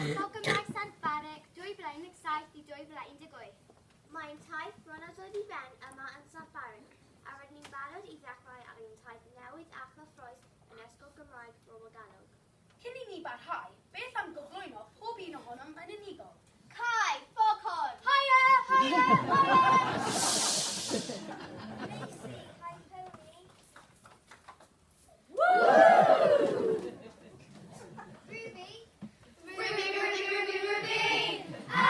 Ysgol Gymraeg Sant Baruc 2017 i 2018. Mae'n taith bron â dod i ben yma yn Sant Baruc a rydyn ni'n barod i ddechrau ar ein taith newydd a chyffrous yn Ysgol Gymraeg Bro Morgannwg. Cyn i ni barhau, beth am gyflwyno pob un ohonom yn unigol? Kai, Foghorn! Hiya! Hiya! Hiya! Macy, hi Pony. Ruby. Ruby, Ruby, Ruby, Ruby! Oh!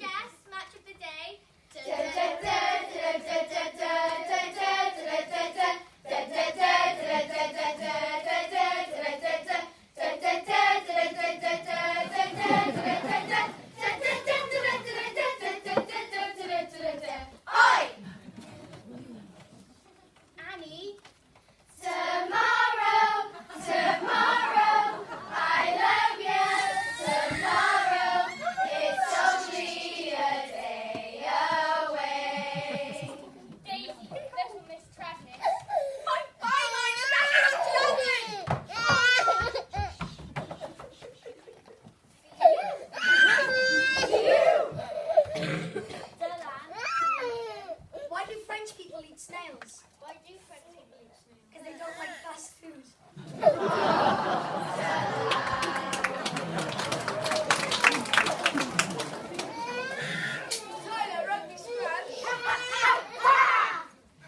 Jess, match of the day. Oi! Annie. Tomorrow, tomorrow, I love you. Tomorrow, it's only a day away. Daisy, little Miss Travis. My Dylan. Why do French people eat snails? Why do French people eat snails? Because they don't like fast food. Tyler, rugby scratch.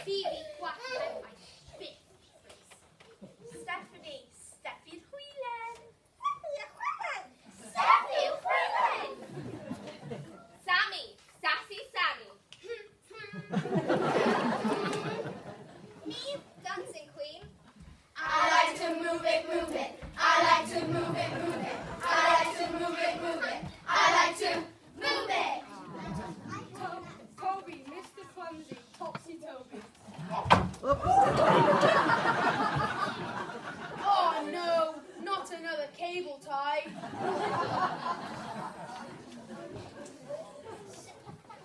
Phoebe, quack, I Stephanie, Steffi'r Hwylen. Steffi Hwylen! Sammy, Sassy Sammy. Me, dancing queen. I like to move it, move it. I like to move it, move it. I like to move it, move it. I like to move it. Toby, Mr. Clumsy, Topsy Toby. Oh no, not another cable tie.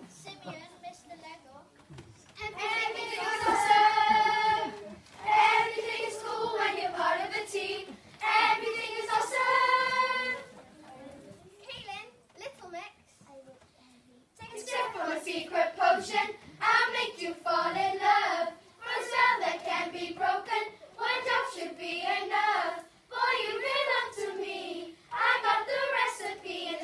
Simeon, Mr. Lego. Everything is awesome. Everything is cool when you're part of a team. Everything is awesome. Caitlin, Little Mix. Take a step from a secret potion. I'll make you fall in love. From a spell that can be broken. One drop should be enough. Boy, you belong to me. I got the recipe.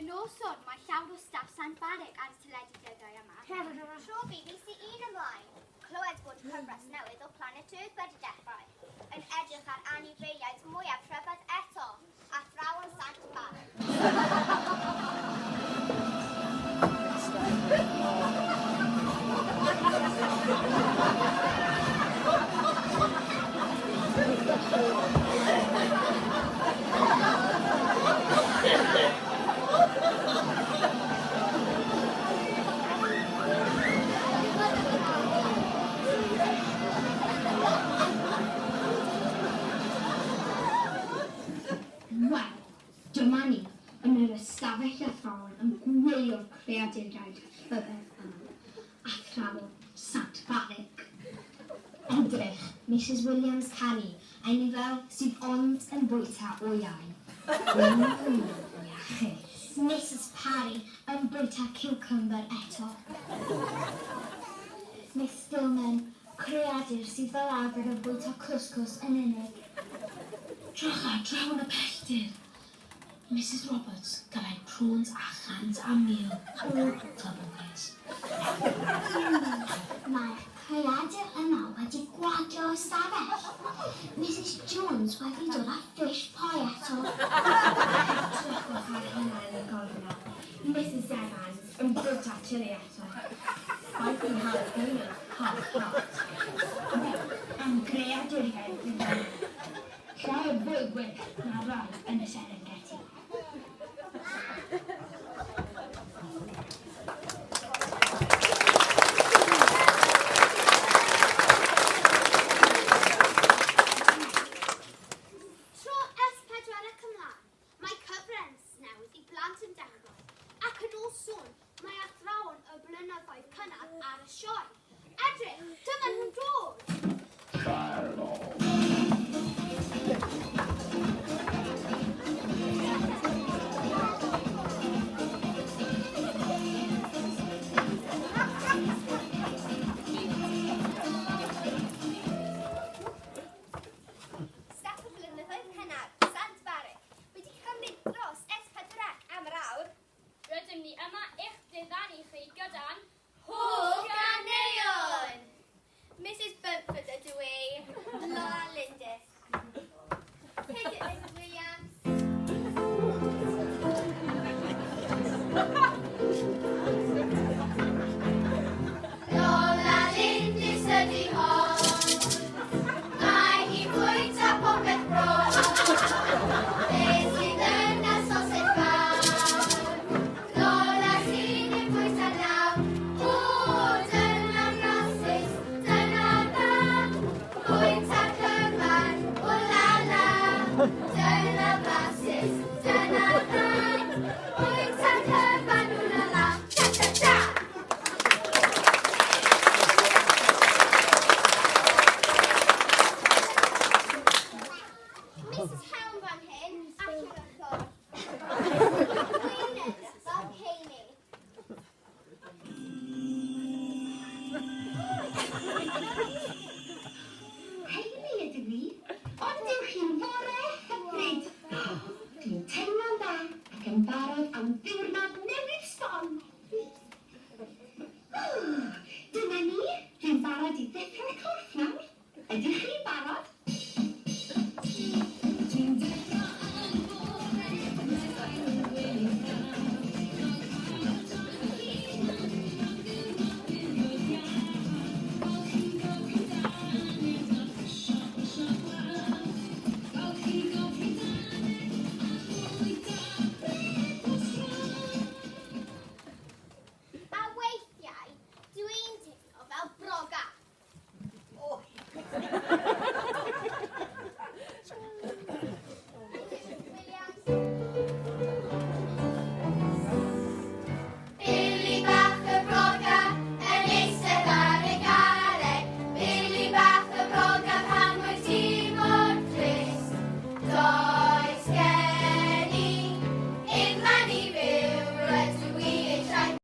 Yn ôl sôn, mae llawer o staff Sant Baruc ar y teledu dyddiau yma. Tro BBC Un ymlaen, clywed bod cyfres newydd o Planet Earth wedi dechrau, yn edrych ar anifeiliaid mwyaf rhyfedd eto, athrawon Sant Baruc. Wel, dyma ni, yn yr ystafell athrawon yn gwylio'r creaduriaid rhyfedd yma. Athrawon Sant Baruc. Edrych, Misus Williams canu, anifail sydd ond yn bwyta wyau. Ww, iachus. Misus Parry yn bwyta ciwcymbyr eto. Miss Stillman, creadur sydd fel arfer yn bwyta cwscws yn unig. Drycha draw yn y pellter. Misus Roberts, gallai prawns a chant a mil o tubberwares. Mae'r creadur yma wedi gwagio ystafell. Misus Jones wedi dod â fish pie eto. Edrychwch ar hynna yn y gornel. Misus Evans yn bwyta chili eto. Spicy jalapeno, hot hot. Am greaduriaid difyr. Llawer fwy gwyllt na rai yn y Serengeti. Tro S4 Cymraeg, mae cyfres newydd i blant yn dechrau, ac yn ôl sôn, mae athrawon y blynyddoedd cynnar ar y sioe. Edrych, dyma nhw'n dod! Staff y blynyddoedd cynnar, Sant Baruc, wedi cymryd dros S4C am yr awr. Rydym ni yma i'ch diddanu chi gyda'n Hoff ganeuon! Mrs Bumford ydw i, Lola Lindis. Take it, Mrs Williams. Lola Lindis ydi hon. Mae hi'n bwyta popeth bron. Beth sydd yna sosej fawr? Lola sy'n ei bwyta nawr. O, dyna blasus, dyna dda. Bwyta cyfan, o la la. Dyna blasus, dyna dda. Bwyta cyfan, o la la. Cha cha cha! Mrs Helm fan hyn, allan o'r ffordd. Dwi'n edrych fel Heini. Heini ydw i, ond yw hi'n fore hyfryd. Dwi'n teimlo'n dda ac yn barod am ddiwrnod.